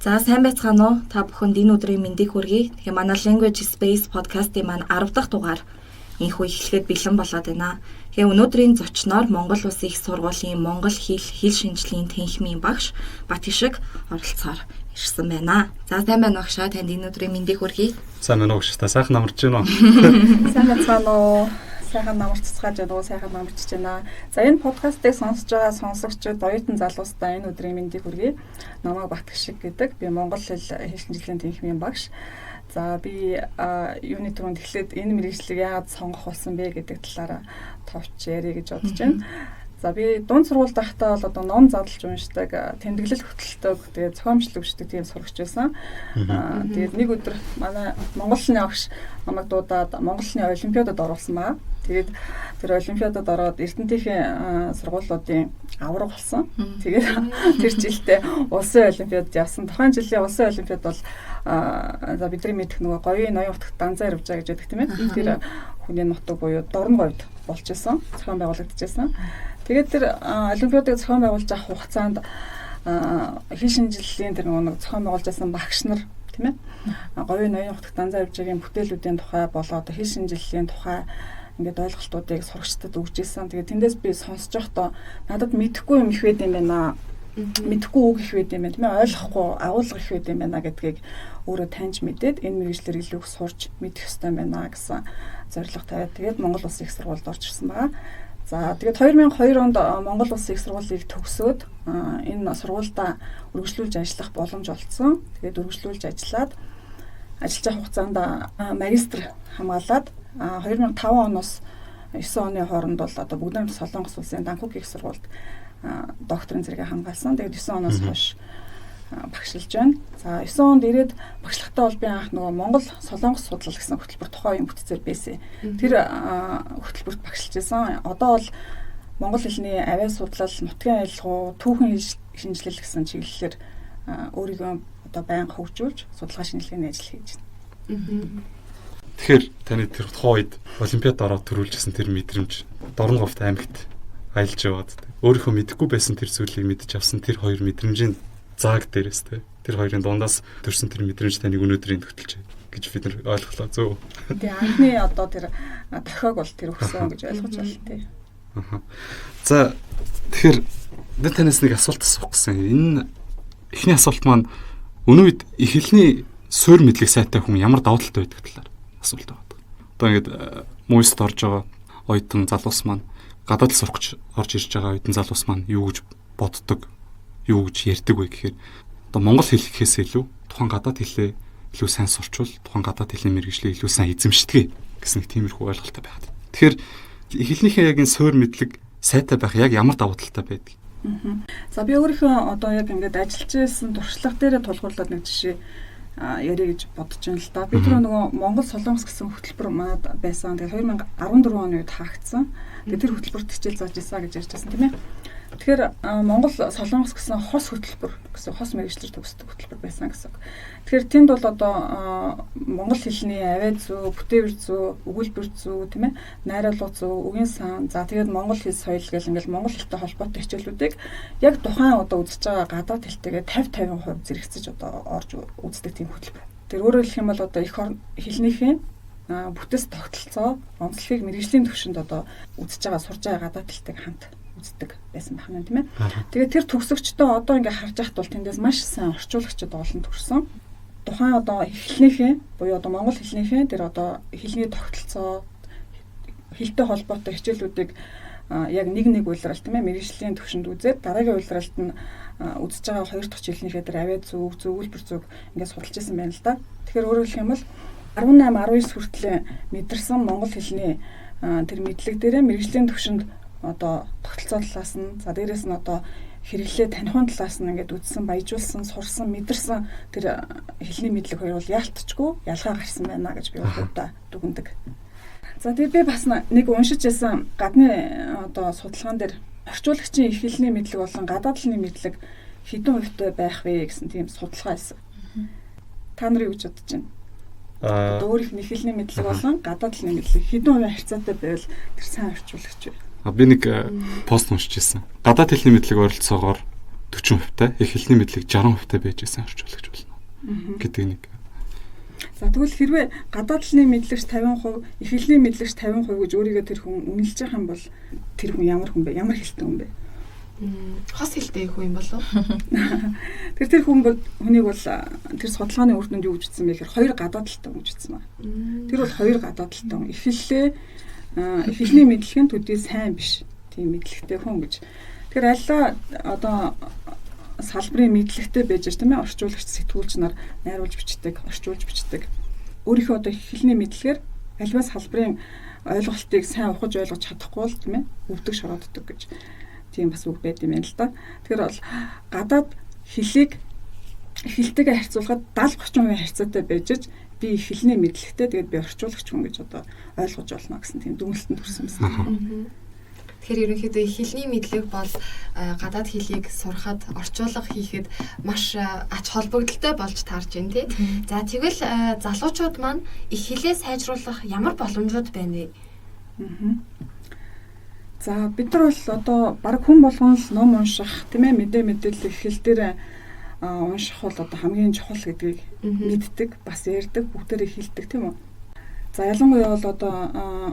За, сайн байцгаана уу? Та бүхэнд энэ өдрийн мэндийг хүргэе. Тэгэхээр манай Language Space podcast-ийн маань 10 дахь дугаар энэхүү эхлэхэд бэлэн болоод байна. Тэгэхээр өнөөдрийн зочноор Монгол Улсын их сургуулийн монгол хэл, хэл шинжлэлийн тэнхимийн багш Батгишиг оролцохоор ирсэн байна. За, сайн байна уу, багшаа? Танд энэ өдрийн мэндийг хүргэе. Сайн байна уу, багш та? Сайхан амарч байна уу? Сайн байцгаана уу? Сайхан намарч цацгааж байна уу? Сайхан намарч байна. За, энэ подкастыг сонсож байгаа сонсогчид, оюутан залуустаа энэ өдрийн мэндийг хүргэе. Намайг Батгшиг гэдэг. Би монгол хэл, хэл шинжилгээний тэнхимийн багш. За, би юуны түрүүнд эхлээд энэ мэргэжлийг яагаад сонгох болсон бэ гэдэг талаараа товч яръя гэж бодож байна. За, би дунд сургуульд байхдаа бол одоо ном задлж уншдаг, тэмдэглэл хөтэлдэг, тэгээд зохиомжлог өгчдөг тийм сурагч байсан. Тэгээд нэг өдөр манай монгол хэлний огш намайг дуудаад монгол хэлний олимпиадад оруулсан байгаа. Тэгээд тэр олимпиадад ороод Эрдэнэтийн сургуулиудын аварга болсон. Тэгээд тэр жилдээ улсын олимпиадад явсан. Тухайн жилийн улсын олимпиад бол за бидний мэдэх нөгөө говийн ноён утгат данзаа явж байгаа гэж байдаг, тийм ээ. Тэр хүний нутаг буюу Дорно говьд болж исэн. Зохион байгуулагдчихсан. Тэгээд тэр олимпиадыг зохион байгуулж авах хугацаанд хэл шинжилгээний тэр нөгөө зохион байгуулж байсан багш нар, тийм ээ, говийн ноён утгат данзаа явж байгаагийн бүтээлүүдийн тухай болоод хэл шинжилгээний тухай ингээд ойлголтуудыг сурагчдад өгч исэн. Тэгээд тэндээс би сонсож байхдаа надад мэдэхгүй юм их байд юм байна. Мэдэхгүй үг их байд юм байна, тийм ээ, ойлгохгүй агуулга их байд юм байна гэдгийг өөрөө таньж мэдээд энэ мэргэжлээр илүү их сурч мэдэх ёстой юм байна гэсэн зорилго тавиад тэгээд Монгол Улсын их сургуульд орж ирсэн байгаа. За, тэгээд 2002 онд Монгол Улсын их сургуулийг төгсөөд энэ сургуульдаа үргэлжлүүлж ажиллах боломж олдсон. Тэгээд үргэлжлүүлж ажиллаад ажиллаж байгаа хугацаанд магистр хамгаалаад 2005 оноос 9 оны хооронд бол одоо Бүгд найрамдах Солонгос улсын Данкук их сургуульд докторийн зэрэгээ хамгаалсан. Тэгээд 9 оноос хойш багшилж байна. За, 9 онд ирээд багшлахтаа бол би анх нөгөө Монгол Солонгос судлал гэсэн хөтөлбөр тухайн үеийн бүтцээр байсан. Тэр хөтөлбөрт багшилж байсан. Одоо бол монгол хэлний авиа судлал, нутгийн аялгау, түүхэн шинжилэл гэсэн чиглэлээр өөрийгөө одоо байнга хөгжүүлж судалгаа шинжилгээний ажил хийж байна. Тэгэхээр таны тэр тухайн үед олимпиад ороод төрүүлжсэн тэр мэдрэмж, Дорно говьт аймагт аялж яваад өөрийнхөө мэдэхгүй байсан тэр зүйлийг мэдэж авсан тэр хоёр мэдрэмжийн зааг дээрээс те, тэр хоёрын дундаас төрсэн тэр мэдрэмж таныг өнөөдрийн хөтөлж гэж бид нар ойлголоо, зөв. Тэгээ анхны одоо тэр дохиог бол тэр өгсөн гэж ойлгож байна, тий. За, тэгэхээр би танаас нэг асуулт асуух гэсэн. Энэ эхний асуулт маань өнөө үед их хэлний суурь мэдлэг сайтай хүн ямар давуу талтай байдаг талаар асуулт байна. Одоо ингээд муйст орж байгаа оюутан залуус маань, гадаад сурах гэж орж ирж байгаа оюутан залуус маань юу гэж боддог, юу гэж ярьдаг вэ гэхээр одоо монгол хэл гэхээс илүү тухайн гадаад хэлээ илүү сайн сурчвал тухайн гадаад хэлний мэргэжлийг илүү сайн эзэмшдэг гэсэн нэг тиймэрхүү ойлголттой байгаад. Тэгэхээр хэлнийхээ яг энэ суурь мэдлэг сайтай байх яг ямар давуу талтай байдаг? За, би өөрийнхөө одоо яг ингээд ажиллаж байсан туршлага дээрээ тулгуурлаад нэг жишээ ярих гэж бодож байна л да. Би тэр нөгөө Монгол Солонгос гэсэн хөтөлбөр манад байсан. Тэгээд 2014 оны үед хаагдсан. Тэгээд тэр хөтөлбөрт хичээл зааж исэн гэж ярьж байсан, тийм ээ. Тэгэхээр Монгол Солонгос гэсэн хос хөтөлбөр гэсэн хос мэргэжлээр төгсдөг хөтөлбөр байсан гэсэн. Тэгэхээр тэнд бол одоо монгол хэлний авиа зүй, бүтээвэр зүй, өгүүлбэр зүй, тийм ээ, найруулга зүй, үгийн сан, за тэгээд монгол хэл соёл гэл ингээл монгол хэлтэй холбоотой хичээлүүдийг яг тухайн одоо үзэж байгаа гадаад хэлтэйгээ 50 50% зэрэгцэж одоо орж үздэг тийм хөтөлбөр. Тэр өөрөөр хэлэх юм бол одоо эх орон хэлнийхээ бүтэц тогтолцоо, онцлогийг мэргэжлийн түвшинд одоо үзэж байгаа, сурж байгаа гадаад хэлтэйг хамт үздэг байсан байх нь, тийм ээ. Тэгээд тэр төгсөгчдөө одоо ингээ харж байхад бол тэндээс маш сайн орчуулагчид олон төрсөн. Тухайн одоо хэлнийхээ буюу одоо монгол хэлнийхээ тэр одоо хэлний тогтолцоо, хэлтэй холбоотой хичээлүүдийг яг нэг нэг улирал, тийм ээ, мэргэжлийн түвшинд үзээд дараагийн улиралд нь үзэж байгаа хоёр дахь жилийнхээ тэр авиа зүүг, зөвгөлбөр зүүг ингээд судалж исэн байна л да. Тэгэхээр өөрөөр хэлэх юм бол 18 19 хүртэл мэдэрсэн монгол хэлний тэр мэдлэг дээрээ мэргэжлийн түвшинд одоо тогтолцоо талаас нь, за дээрэс нь одоо хэрэглээ танихуун талаас нь ингээд үзсэн, баяжуулсан, сурсан, мэдэрсэн тэр хэлний мэдлэг хоёр бол яалтчгүй ялгаа гарсан байна гэж би хувьдаа дүгнэдэг. За, тэгээд би бас нэг уншиж байсан гадны одоо судалгаан дээр орчуулагчийн их хэлний мэдлэг болон гадаад хэлний мэдлэг хэдэн хувьтай байх вэ гэсэн тийм судалгаа байсан. Та нар юу гэж бодож байна? Одоо өөрийнх нь их хэлний мэдлэг болон гадаад хэлний мэдлэг хэдэн хувийн харьцаатай байвал тэр сайн орчуулагч вэ? Би нэг пост уншиж ирсэн. Гадаад хэлний мэдлэг ойролцоогоор 40% та, их хэлний мэдлэг 60% та байж байсан орчуулагч болно гэдэг нэг. За тэгвэл хэрвээ гадаад хэлний мэдлэгч 50%, их хэлний мэдлэгч 50% гэж өөрийгөө тэр хүн үнэлж байгаа юм бол тэр хүн ямар хүн бэ? Ямар хэлтэй хүн бэ? Хос хэлтэй хүн юм болов уу? Тэр хүн бол хүнийг бол тэр судалгааны үр дүнд юу гэж утсан бэ гэхээр хоёр гадаад талтай хүн гэж утсан байна. Тэр бол хоёр гадаад талтай хүн. Их хэллээ их хэлний мэдлэг нь төдий сайн биш. Тийм мэдлэгтэй хүн гэж. Тэгэхээр аллаа одоо салбарын мэдлэгтэй байж тийм ээ орчуулагч сэтгүүлч нар найруулж бичдэг, орчуулж бичдэг. Өөрийнхөө одоо их хэлний мэдлэгээр альва салбарын ойлголтыг сайн ухаж ойлгож чадахгүй бол тийм ээ өвдөг шорооддог гэж тийм бас үг байд юм байна л да. Тэгэхээр бол гадаад хэлийг хэлтэйгээ харьцуулахад 70 30% харьцаатай байж би их хэлний мэдлэгтэй тэгээд би орчуулагч хүн гэж одоо ойлгож болно гэсэн тийм дүгнэлтэнд хүрсэн байсан. Тэгэхээр ерөнхийдөө их хэлний мэдлэг бол гадаад хэлийг сурахад, орчуулга хийхэд маш ач холбогдолтой болж таарч байна тий. За тэгвэл залуучууд маань их хэлээ сайжруулах ямар боломжууд байна вэ? За бид нар бол одоо баг хүн болгон л ном унших тийм ээ мэдээлэл их хэл дээр унших бол одоо хамгийн чухал гэдгийг мэддэг, бас ярьдаг, бүгдээрээ хэлдэг тийм үү. За ялангуяа бол одоо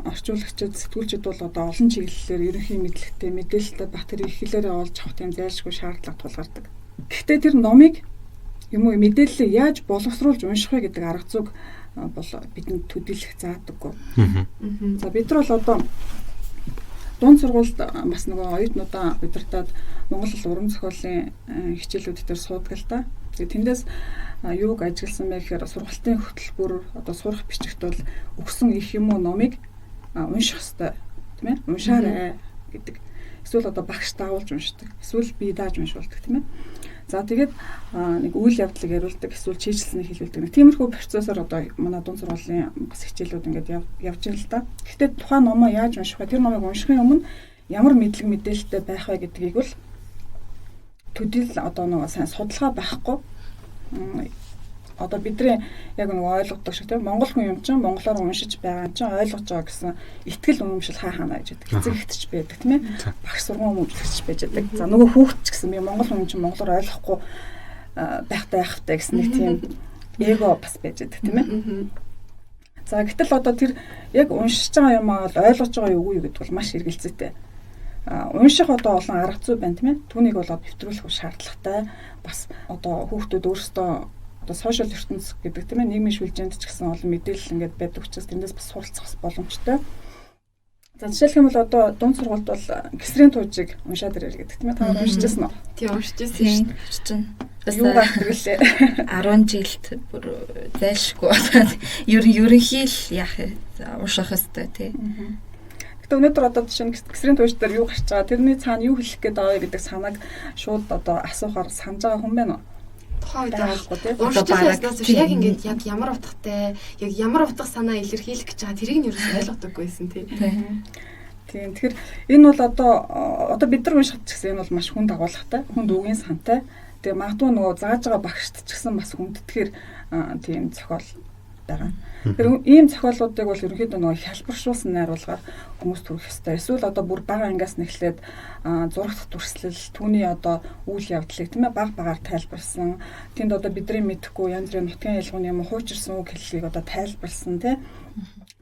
орчуулагчид, сэтгүүлчид бол одоо олон чиглэлээр ерөнхий мэдлэгтэй, мэдээлэлтэй ба тэр их хэлээрээ олж авах тийм зайлшгүй шаардлага тулгардаг. Гэхдээ тэр номыг юм уу мэдээллийг яаж боловсруулж унших вэ гэдэг арга зүйг бол бидэнд төдийлөх заадаггүй. За бид нар бол одоо дунд сургуульд бас нөгөө оюутнуудаа удирдаад Монгол уран зохиолын хичээлүүд дээр суудаг л та. Тэгээ тэндээс юуг ажигласан бэ гэхээр сургалтын хөтөлбөр одоо сурах бичигт бол өгсөн их юм уу номыг унших ёстой тийм ээ уншаарай гэдэг. Эсвэл одоо багш даавуулж уншдаг. Эсвэл би дааж уншуулдаг тийм ээ. За тэгээд нэг үйл явдлыг яриулдаг, эсвэл чийжилснийг хэлүүлдэг. Нэг тиймэрхүү процессор одоо манай дунд сургуулийн бас хичээлүүд ингээд явж байна л да. Гэхдээ тухайн номоо яаж унших вэ? Тэр номыг уншихын өмнө ямар мэдлэг мэдээлэлтэй байх вэ гэдгийг бол төдийл одоо нөгөө сайн судалгаа байхгүй. Одоо бидний яг нөгөө ойлгодог шиг тийм Монгол хүн юм чинь монголоор уншиж байгаа юм чинь ойлгож байгаа гэсэн итгэл үнэмшил хаа хаана байж байдаг. Эцэг ихтч байдаг тийм ээ. Багш сургууль хүмүүжлэгч байж байдаг. За нөгөө хүүхд ч гэсэн би монгол хүн чинь монголоор ойлгохгүй байхтай яах вэ гэсэн нэг тийм эго бас байж байдаг тийм ээ. За гэтэл одоо тэр яг уншиж байгаа юм аа бол ойлгож байгаа юу юу гэдэг бол маш эргэлзээтэй. Унших одоо олон арга зүй байна тийм ээ. Түүнийг бол нэвтрүүлэх шаардлагатай. Бас одоо хүүхдүүд өөрсдөө одоо сошиал ертөнц гэдэг тийм ээ нийгмийн шүлжээнд ч гэсэн олон мэдээлэл ингээд байдаг учраас тэндээс бас суралцах боломжтой. За жишээлх юм бол одоо дунд сургуульд бол гисрийн туужийг уншаад ирээр гэдэг тийм ээ. Та нар уншиж байсан уу? Тийм уншиж байсан шүү дээ. Юу гардаг лээ? 10 жилд бүр зайлшгүй. Ерөнхий л яах унших ёстой тий. Гэтэ өнөөдөр одоо жишээ нь гисрийн туйш дээр юу гарч байгаа, тэрний цаана юу хэлэх гээд байгаа вэ гэдэг санааг шууд одоо асуухаар санаж байгаа хүн байна уу? Тухайн үед байхгүй тийм. Уншиж байснаас биш яг ингээд яг ямар утгатай, яг ямар утга санаа илэрхийлэх гэж байгаа тэрийг нь ерөөсөй ойлгодоггүй байсан тий. Тийм. Тэгэхээр энэ бол одоо бид нар уншихад ч гэсэн энэ бол маш хүн дагуулгатай, хүнд үгийн сантай. Тэгээ магадгүй нөгөө зааж байгаа багшд ч гэсэн бас хүндэтгэхэр тийм зохиол байгаа. Тэгэхээр ийм зохиолуудыг бол ерөнхийдөө нөгөө хялбаршуулсан найруулгаар хүмүүс төрөх ёстой. Эсвэл одоо бүр бага ангиас нэхлээд зурагт дүрслэл, түүний одоо үйл явдлыг тийм ээ баг багаар тайлбарлсан. Тэнд одоо бидний мэдэхгүй янз бүрийн нутгийн ялгууны юм уу хуучирсан үг хэллэгийг одоо тайлбарлсан тийм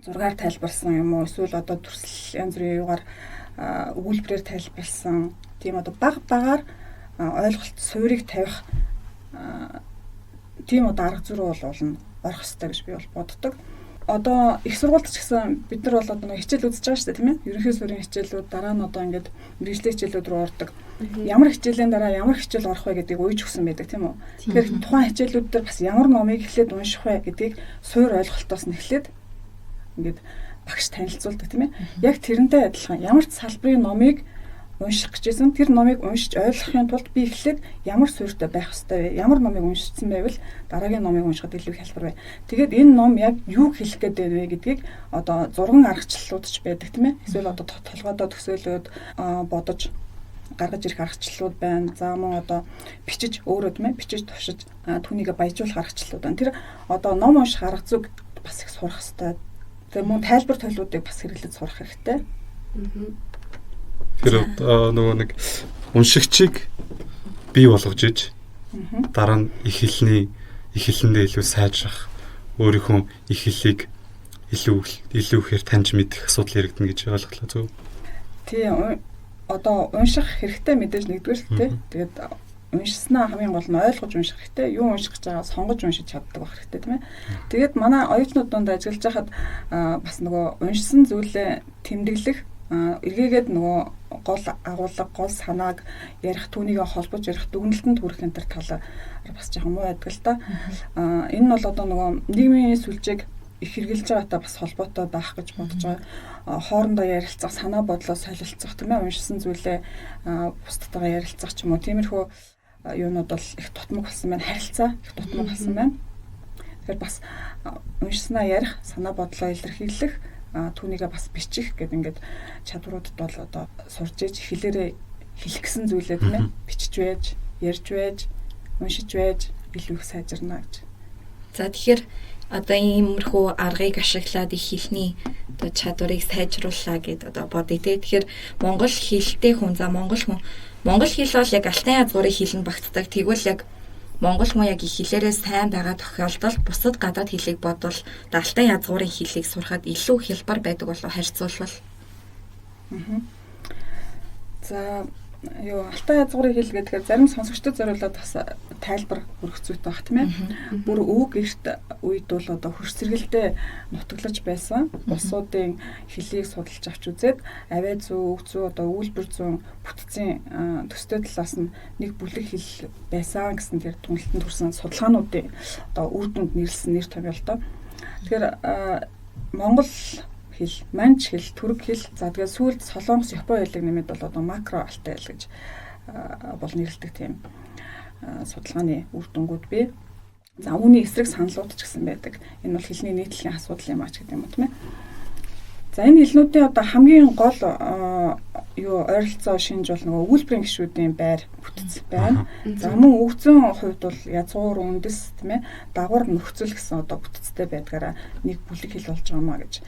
зургаар тайлбарлсан юм уу эсвэл одоо дүрслэл янз бүрийн юугаар өгүүлбэрээр тайлбарлсан. Тийм одоо баг багаар ойлголт суурийг тавих тийм одоо арга зүй бол болно орох ёстой гэж би бол боддог. Одоо их сургуульд ч гэсэн бид нар бол одоо нэг хичээл үзэж байгаа шүү дээ тийм ээ. Ерөнхий суурийн хичээлүүд дараа нь одоо ингээд мэргэжлийн хичээлүүд рүү ордог. Ямар хичээлийн дараа ямар хичээл орох вэ гэдгийг уйж өгсөн байдаг тийм үү. Тэгэхээр тухайн хичээлүүд дээр бас ямар номыг эхлээд унших вэ гэдгийг суур ойлголтоос нь эхлээд ингээд багш танилцуулдаг тийм ээ. Яг тэрнтэй адилхан ямар ч салбарын номыг унших гэжсэн тэр номыг уншиж ойлгохын тулд би эхлээд ямар суурьтай байх ёстой вэ? Ямар номыг уншсан байвал дараагийн номыг уншихад илүү хялбар вэ? Тэгээд энэ ном яг юу хэлэх гээд байна вэ гэдгийг одоо зурган аргачлалууд ч байдаг тийм ээ. Эсвэл одоо толгойдоо төсөөлөөд бодож гаргаж ирэх аргачлалууд байна. За мөн одоо бичиж өөрөө тийм ээ бичиж туршиж түүнийг баяжуулах аргачлалууд байна. Тэр одоо ном унших арга зүйг бас их сурах ёстой. Тэгээ мөн тайлбар тойлуудыг бас хэрэглэж сурах хэрэгтэй. Тэр нөгөө нэг уншигчийг бий болгож иж дараа нь их хэлний их хэлэндээ илүү сайжрах, өөрийнхөө их хэлийг илүү илүү ихээр таньж мэдэх асуудал яригдана гэж ойлголоо, зөв? Тийм, одоо унших хэрэгтэй мэдээж нэгдүгээр л тий. Тэгээд уншсанаа хамгийн гол нь ойлгож унших хэрэгтэй. Юу унших гэж байгаа сонгож уншиж чаддаг байх хэрэгтэй, тийм ээ. Тэгээд манай оюутнууд дунд ажиллаж байхад бас нөгөө уншсан зүйлээ тэмдэглэх, эргээгээд нөгөө гол агуулга, гол санааг ярих, түүнийгээ холбож ярих, дүгнэлтэнд хүрэх энэ төр талаар бас жоохон муу байдаг л та. Энэ нь бол одоо нөгөө нийгмийн сүлжээг их хэрэгжилж байгаатай бас холбоотой байх гэж бодож байгаа. Хоорондоо ярилцах, санаа бодлоо солилцох, тийм ээ, уншсан зүйлээ бусдтайгаа ярилцах ч юм уу, тиймэрхүү юунууд бол их дутмаг болсон байна. Харилцаа их дутмаг болсон байна. Тэгэхээр бас уншсанаа ярих, санаа бодлоо илэрхийлэх, түүнийгээ бас бичих гэдэг ингээд чадваруудад бол одоо сурж иж хэлээрээ хэлэх гэсэн зүйлээ, тийм ээ, бичиж байж, ярьж байж, уншиж байж илүү их сайжирна гэж. За, тэгэхээр одоо иймэрхүү аргыг ашиглаад их хэлний одоо чадварыг сайжрууллаа гэд одоо бодъё те. Тэгэхээр монгол хэлтэй хүн, за монгол хүн, монгол хэл бол яг алтан язгуурын хэлэнд багтдаг. Тэгвэл яг монгол хүн яг их хэлээрээ сайн байгаа тохиолдолд бусад гадаад хэлийг бодвол алтан язгуурын хэлийг сурахад илүү хялбар байдаг болов харьцуулбал? За, юу, алтан язгуурын хэл гэдгээр зарим сонсогчдод зориулаад бас тайлбар өргөх зүйтэй байх, тийм ээ. Бүр өвөг эрт үед бол одоо хөрс сэргэлдээ нутаглаж байсан улсуудын хэлийг судалж авч үзээд авиа зүү, өг зүү, одоо өгүүлбэр зүүн бүтцийн төстэй талаас нь нэг бүлэг хэл байсан гэсэн тэр дүгнэлтэнд хүрсэн судалгаануудын одоо үр дүнд нэрлсэн нэр томьёо л доо. Тэгэхээр монгол хэл, манж хэл, түрк хэл, за тэгээд сүүлд солонгос, япон хэлийг нэмээд бол одоо макро алтай хэл гэж бол нэрлэдэг тийм судалгааны үр дүнгууд бий. За, үүний эсрэг саналууд ч гэсэн байдаг. Энэ бол хэлний нийтлэлийн асуудал юм ач гэдэг юм уу, тийм ээ. За, энэ хэлнүүдийн одоо хамгийн гол юу ойролцоо шинж бол нөгөө өгүүлбэрийн гишүүдийн байр бүтэц байна. За, мөн өгзөн хувьд бол язгуур, үндэс, тийм ээ, дагавар, нөхцөл гэсэн одоо бүтэцтэй байдгаараа нэг бүлэг хэл болж байгаа маа гэж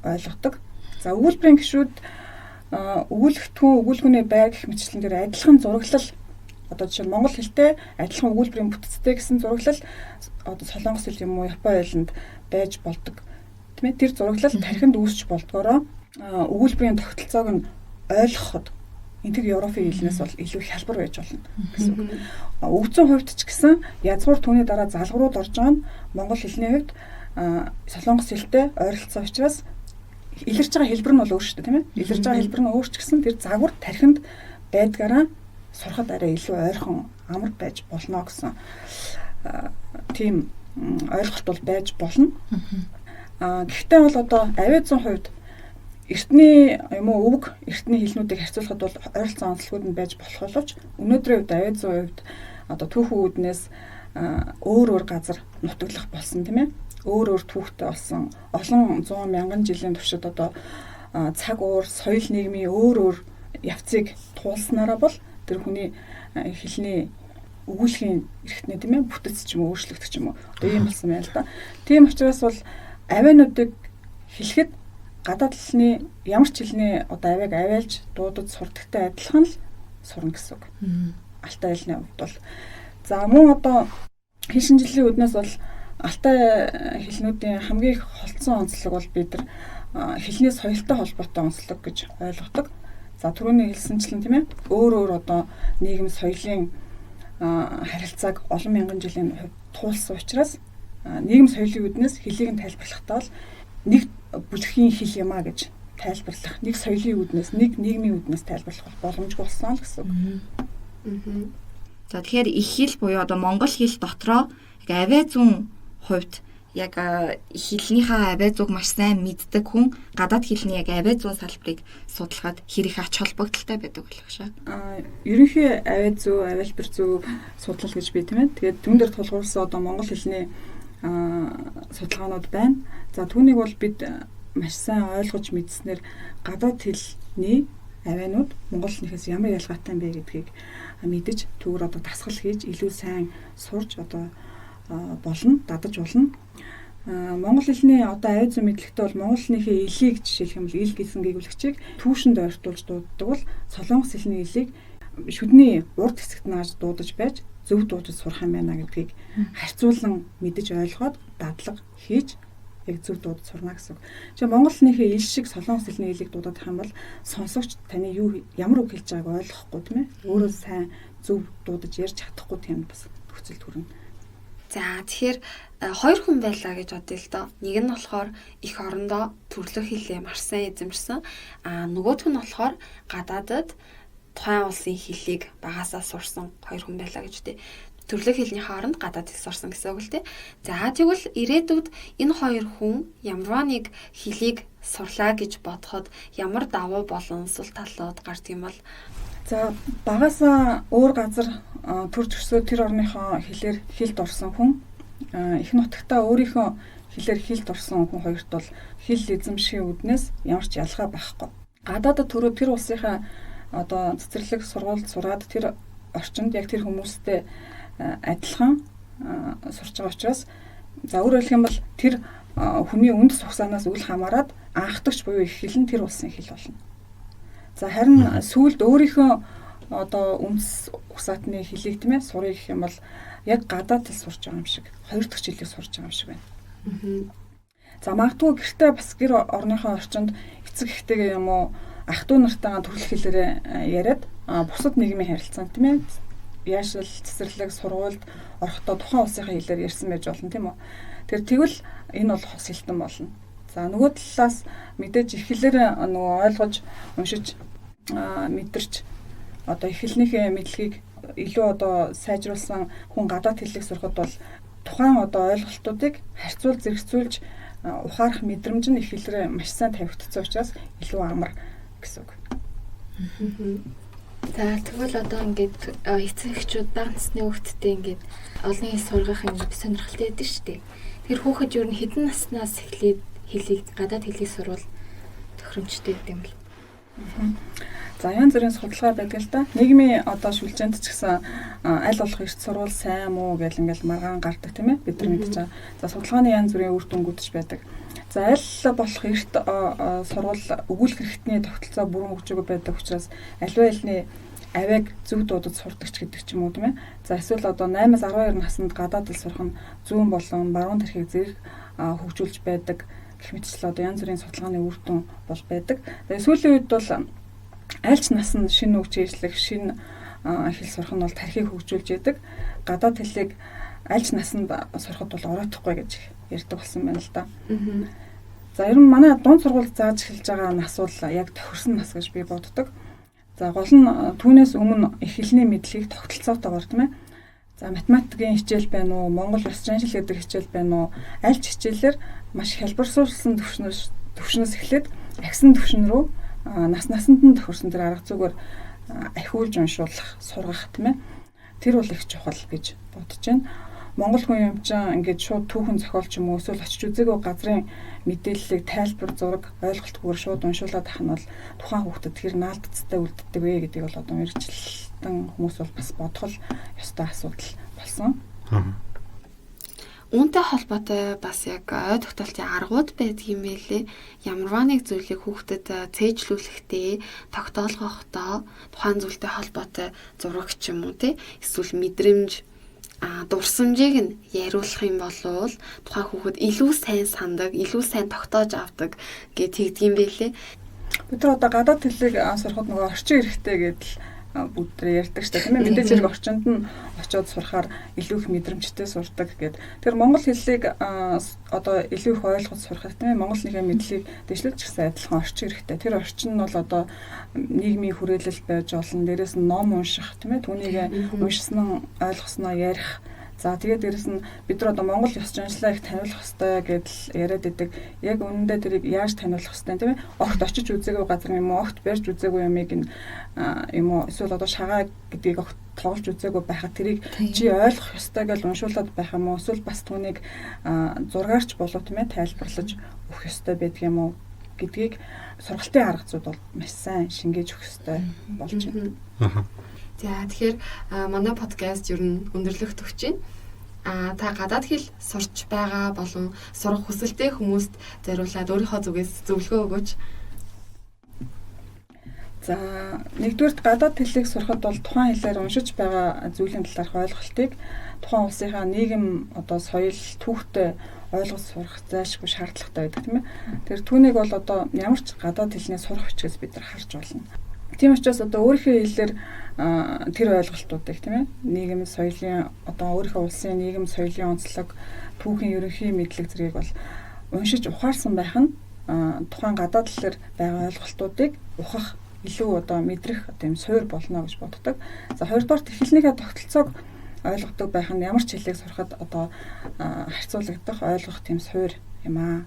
ойлгодог. За, өгүүлбэрийн гишүүд, өгүүлэгдэхүүн, өгүүлбэрийн байр гэх мэтчлэн дээр адилхан зураглал, одоо жишээ нь монгол хэлтэй адилхан өгүүлбэрийн бүтцтэй гэсэн зураглал одоо солонгос хэл юм уу япон хэлэнд байж болдог. Тийм ээ, тэр зураглал тархинд үүсч болдгоороо өгүүлбэрийн тогтолцоог нь ойлгоход Энэтхэг Европын хэлнээс бол илүү хялбар байж болно гэсэн үг. Өгзөн хувьд ч гэсэн язгуур, түүний дараа залгуурууд орж байгаа нь монгол хэлний хувьд солонгос хэлтэй ойролцоо учраас илэрч байгаа хэлбэр нь бол өөр шүү дээ, тийм ээ. Илэрч байгаа хэлбэр нь өөр ч гэсэн тэр загвар тархинд байдгаараа сурахад арай илүү ойрхон, амар байж болно гэсэн тийм ойлголт бол байж болно. Гэхдээ бол одоо авиа зүүн хувьд эртний юм уу өвөг эртний хэлнүүдийг харьцуулахад бол ойролцоо онцлогууд нь байж болох боловч өнөөдрийн хувьд авиа зүүн хувьд одоо түүхэн үүднээс өөр өөр газар нутаглах болсон, тийм ээ. Өөр өөр түүхтэй болсон. Олон зуун мянган жилийн туршид одоо цаг уур, соёл, нийгмийн өөр өөр явцыг туулснараа бол тэр хүний хэлний өгүүлэхийн эрхтний, тийм ээ, бүтэц ч юм уу өөрчлөгдөх ч юм уу одоо ийм болсон байна л да. Тийм учраас бол авиануудыг хэлэхэд гадаад хэлний ямар ч хэлний одоо авиаг авиалж дуудаж сурдагтай адилхан л сурна гэсэн үг. Алтай хэлний хувьд бол за мөн одоо хэл шинжилгээний үүднээс бол алтай хэлнүүдийн хамгийн их холдсон онцлог бол бид нар хэлний соёлтой холбоотой онцлог гэж ойлгодог. За, түрүүний хэлсэнчлэн, тийм ээ, өөр өөр одоо нийгэм соёлын харилцааг олон мянган жилийн хувьд туулсан учраас нийгэм соёлын үүднээс хэлийг нь тайлбарлахдаа бол нэг бүлгийн хэл юм а гэж тайлбарлах, нэг соёлын үүднээс, нэг нийгмийн үүднээс тайлбарлах боломжгүй болсон л гэсэн үг. За, тэгэхээр их хэл буюу одоо монгол хэл дотроо яг авиа зүүн хувьд яг хэлнийхээ авиа зүүг маш сайн мэддэг хүн гадаад хэлний яг авиа зүүн салбарыг судлахад хэр их ач холбогдолтой байдаг болох шээ. Ерөнхий авиа зүү, авиалбар зүү судлал гэж би, тийм ээ. Тэгээд түн дээр тулгуурласан одоо монгол хэлний судалгаанууд байна. За, түүнийг бол бид маш сайн ойлгож мэдснээр гадаад хэлний авианууд монгол хэлнийхээс ямар ялгаатай юм бэ гэдгийг мэдэж, түүгээр одоо дасгал хийж илүү сайн сурч одоо болно, дадаж болно. Монгол хэлний одоо авиа зүйн мэдлэгтэй бол монгол хэлнийхээ илийг жишээлх юм бол ил гэсэн гэгүүлэгчийг түүшинд ойртуулж дууддаг бол солонгос хэлний илийг Шүдний урд хэсэгт нааж дуудаж байж зөв дуудаж сурах юм байна гэдгийг харьцуулан мэдэж ойлгоод дадлага хийж яг зөв дуудаж сурна гэсэн үг. Жишээ монгол хэлнийхээ ил шиг солонгос хэлний илийг дуудаад их юм бол сонсогч таны юу ямар үг хэлж байгааг ойлгохгүй, тийм ээ. Өөрөө сайн зөв дуудаж ярьж чадахгүй тийм бас нөхцөл төрнө. За, тэгэхээр хоёр хүн байлаа гэж бодъё л доо. Нэг нь болохоор эх орондоо төрлөх хэлээ маш сайн эзэмшсэн. А нөгөөх нь болохоор гадаадад тухайн улсын хэлийг багасаа сурсан хоёр хүн байлаа гэж үү. Төрлөх хэлнийхээ оронд гадаад хэл сурсан гэсэн үг л дээ. За, тэгвэл ирээдүйд энэ хоёр хүн ямарваа нэг хэлийг сурлаа гэж бодоход ямар давуу болон сул талууд гардаг юм бол? За, багасаа өөр газар төрж өсөөд тэр орныхоо хэлээр хэлд орсон хүн эх нутагтаа өөрийнхөө хэлээр хэлд орсон хүн хоёрт бол хэл эзэмшихийн үүднээс ямар ч ялгаа байхгүй. Гадаадад төрөө тэр улсынхаа одоо цэцэрлэг сургуульд сураад тэр орчинд яг тэр хүмүүстэй адилхан сурч байгаа учраас, за, өөрөөр хэлэх юм бол тэр хүний үндэс хугасаанаас үл хамааран анхдагч буюу эх хэл нь тэр улсын хэл болно. За, харин сүүлд өөрийнхөө одоо үндэс угсаатны хэлийг, тийм ээ, сурах гэх юм бол яг гадаад хэл сурч байгаа юм шиг, хоёр дахь жилийг сурч байгаа юм шиг байна. За, магадгүй гэртээ бас гэр орныхоо орчинд эцэг эхтэйгээ юм уу ах дүү нартайгаа төрөлх хэлээрээ яриад бусад нийгмийн харилцаанд, тийм ээ, яашил цэцэрлэг сургуульд орохдоо тухайн улсынхаа хэлээр ярьсан байж болно, тийм үү. Тэр тэгвэл энэ бол хос хэлтэн болно. За, нөгөө талаас мэдээж их хэлээр нөгөө ойлгож уншиж мэдэрч одоо их хэлнийхээ мэдлэгийг илүү одоо сайжруулсан хүн гадаад хэллэг сурахад бол тухайн одоо ойлголтуудыг харьцуул зэрэгцүүлж ухаарах мэдрэмж нь их хэлээрээ маш сайн тавигдсан учраас илүү амар гэсэн үг. За, тэгвэл одоо ингээд эцэг эхчүүд бага насны хүүхэдтэй ингээд олон хэл сургах юм сонирхолтой байдаг шүү дээ. Тэр хүүхэд ер нь хэдэн наснаас эхлээд хэлийг, гадаад хэлийг сурвал тохиромжтой гэдэг юм бэл? За, янз бүрийн судалгаа байдаг л да. Нийгмийн одоо шүлжээнд ч гэсэн аль болох эрт сурвал сайн муу гэл ингээл маргаан гардаг, тийм ээ. Бид нар мэдэж байгаа. За, судалгааны янз бүрийн үр дүнгууд ч байдаг. За, аль болох эрт сурвал өгүүлэх хэрэгтний тогтолцоо бүрэн хөгжөөгүй байдаг учраас аливаа хэлний авиаг зөв дуудаж сурдаг ч гэдэг ч юм уу, тийм ээ. За, эсвэл одоо 8-аас 12 наснд гадаад хэл сурах нь зүүн болон баруун тархийг зэрэг хөгжүүлж байдаг гэх мэтчлэн одоо янз бүрийн судалгааны үр дүн бол байдаг. Тэгээ сүүлийн үед бол аль ч насанд шинэ үг чийжлэх, шинэ хэл сурах нь бол тархийг хөгжүүлж яадаг. Гадаад хэлийг аль ч насанд сурахад бол оройтхгүй гэж ярьдаг болсон байна л да. За, ер нь манай дунд сургуульд зааж эхэлж байгаа нас бол яг тохирсон нас гэж би боддог. За, гол нь түүнээс өмнө их хэлний мэдлэгийг тогтолцоотойгоор, тийм ээ. За, математикийн хичээл байна уу, Монгол ёс заншил гэдэг хичээл байна уу, аль ч хичээлээр маш хялбарсуулсан төвшнөөс эхлээд агсан төвшин рүү нас насанд нь тохирсон тэр арга зүгээр ахиулж уншуулах, сургах, тийм ээ. Тэр бол их чухал гэж бодож байна. Монгол хүн юм чинь ингээд шууд түүхэн зохиол ч юм уу эсвэл очиж үзээгүй газрын мэдээллийг тайлбар, зураг ойлголтгүйгээр шууд уншуулад ах нь бол тухайн хүүхдэд тэр наалтцтай үлддэг вэ гэдгийг бол одоо мэргэжилтэн хүмүүс бол бас бодох л ёстой асуудал болсон. Үүнтэй холбоотой бас яг ой тогтоолтын аргууд байдаг юм байлээ. Ямарваа нэг зүйлийг хүүхдэд цээжлүүлэхдээ, тогтоолгохдоо тухайн зүйлтэй холбоотой зураг ч юм уу те, эсвэл мэдрэмж, дурсамжийг нь яриулах юм бол тухайн хүүхэд илүү сайн сандаг, илүү сайн тогтоож авдаг гэж тэгдэг юм байлээ. Бид нар одоо гадаад хэлийг сурахад нөгөө орчин эрэхтэй гэдэл бүгд ярьдаг шүү дээ, тийм ээ. Мэдээж хэрэг орчинд нь очиод сурахаар илүү их мэдрэмжтэй сурдаг гэд. Тэр монгол хэлийг одоо илүү их ойлгож сурах, тийм ээ. Монгол хэлний мэдлэгийг дэвшлүүлж гэсэн адилхан орчин эрэхтэй. Тэр орчин нь бол одоо нийгмийн хүрээлэл байж болно. Дээрээс нь ном унших, тийм ээ. Түүнийг уншсан нь ойлгосноо ярих. За, тэгээд дээрэс нь бид нар одоо монгол ёс заншлаа их таниулах ёстой гэдэл яриад идэг. Яг үнэндээ тэрийг яаж таниулах ёстой, тийм ээ? Огт очиж үзээгүй газар юм уу, огт барьж үзээгүй юмыг нь юм уу, эсвэл одоо шагаа гэдгийг огт тоглож үзээгүй байхад тэрийг чи ойлгох ёстой гэж уншуулад байх юм уу? Эсвэл бас түүнийг зургаарч болов, тийм ээ, тайлбарлаж өгөх ёстой байдаг юм уу гэдгийг сургалтын арга зүйд бол маш сайн шингээж өгөх ёстой болж байна. За, тэгэхээр манай подкаст ер нь өндөрлөх төгч байна. А та гадаад хэл сурч байгаа болон сурах хүсэлтэй хүмүүст зориулаад өөрийнхөө зүгээс зөвлөгөө өгөөч. За, нэгдүгээрт гадаад хэлийг сурахад бол тухайн хэлээр уншиж байгаа зүйлийн талаарх ойлголтыг тухайн улсынхаа нийгэм одоо соёл түүхтэй ойлгож сурах зайлшгүй шаардлагатай байдаг, тийм ээ. Тэр түүнийг бол одоо ямар ч гадаад хэлний сурах бичгээс бид нар харж болно. Тийм учраас одоо өөрийнхөө хэлээр тэр ойлголтуудыг, тийм ээ, нийгэм соёлын одоо өөрийнхөө улсын нийгэм соёлын онцлог, түүхийн ерөнхий мэдлэг зэргийг бол уншиж ухаарсан байх нь тухайн гадаад хэлээр байгаа ойлголтуудыг ухах, илүү одоо мэдрэх одоо юм суур болно гэж боддог. За, хоёрдугаар хэлнийхээ тогтолцоог ойлгодог байх нь ямар ч хэлийг сурахад одоо харьцуулагдах, ойлгох тийм суур юм аа.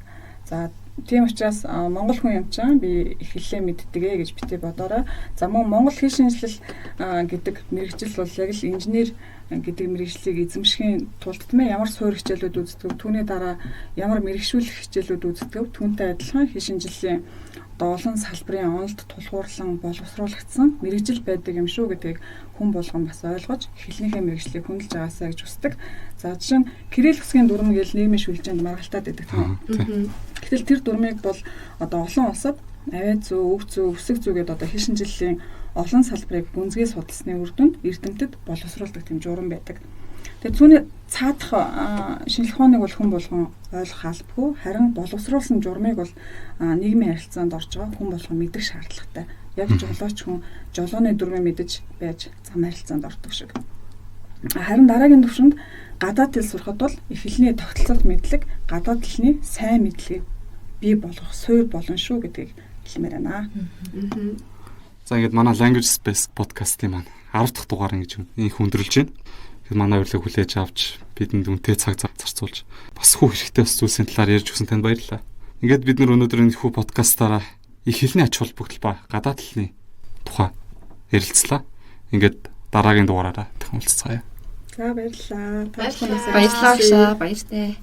За, тийм учраас монгол хүн юм чинь би их хэлээ мэддэг ээ гэж битгий бодоорой. За, мөн монгол хэл шинжилэл гэдэг мэргэжил бол яг л инженер гэдэг мэргэжлийг эзэмшихийн тулд, тийм ээ, ямар суурь хичээлүүд үздэг, түүний дараа ямар мэргэшүүлэх хичээлүүд үздэг, түүнтэй адилхан хэл шинжиллийн одоо олон салбарын онолд тулгуурлан боловсруулагдсан мэргэжил байдаг юм шүү гэдгийг хүн болгон бас ойлгож хэлнийхээ мэргэжлийг хүндэлж агаасай гэж хүсдэг. За, жишээ нь Кирилл үсгийн дүрэм гэж нийгмийн шүлжээнд маргалтаад байдаг, тийм үү. Гэтэл тэр дүрмийг бол одоо олон улсад авиа зүй, өв зүй, үсэг зүй гэдэг одоо хэл шинжиллийн олон салбарыг гүнзгий судалсны үр дүнд эрдэмтэд боловсруулдаг тийм журам байдаг. Тэгээ түүний цаадах шинжлэх ухааныг бол хүн болгон ойлгох албагүй, харин боловсруулсан журмыг бол нийгмийн харилцаанд орж байгаа хүн болгон мэдэх шаардлагатай. Яг жолооч хүн жолооны дүрмийг мэдэж байж зам харилцаанд ордог шиг. Харин дараагийн түвшинд гадаад хэл сурахад бол их хэлний тогтолцоот мэдлэг, гадаад хэлний сайн мэдлэгийг бий болгох суур болно шүү гэдгийг хэлмээр байна. За, ингээд манай Language Space podcast-ийн маань 10 дахь дугаар ингэж инх өндөрлөж байна. Тэгэхээр манай урилгыг хүлээж авч бидэнд үнэтэй цаг зарцуулж бас хүү хэрэгтэй бас зүйлсийн талаар ярьж өгсөн танд баярлалаа. Ингээд бид нар өнөөдөр энэ хүү подкастаараа их хэлний ач холбогдол ба гадаад хэлний тухай ярилцлаа. Ингээд дараагийн дугаараараа дахин уулзцаая. За, баярлалаа. Баярлалаа. Баярлалаа. Баяртай.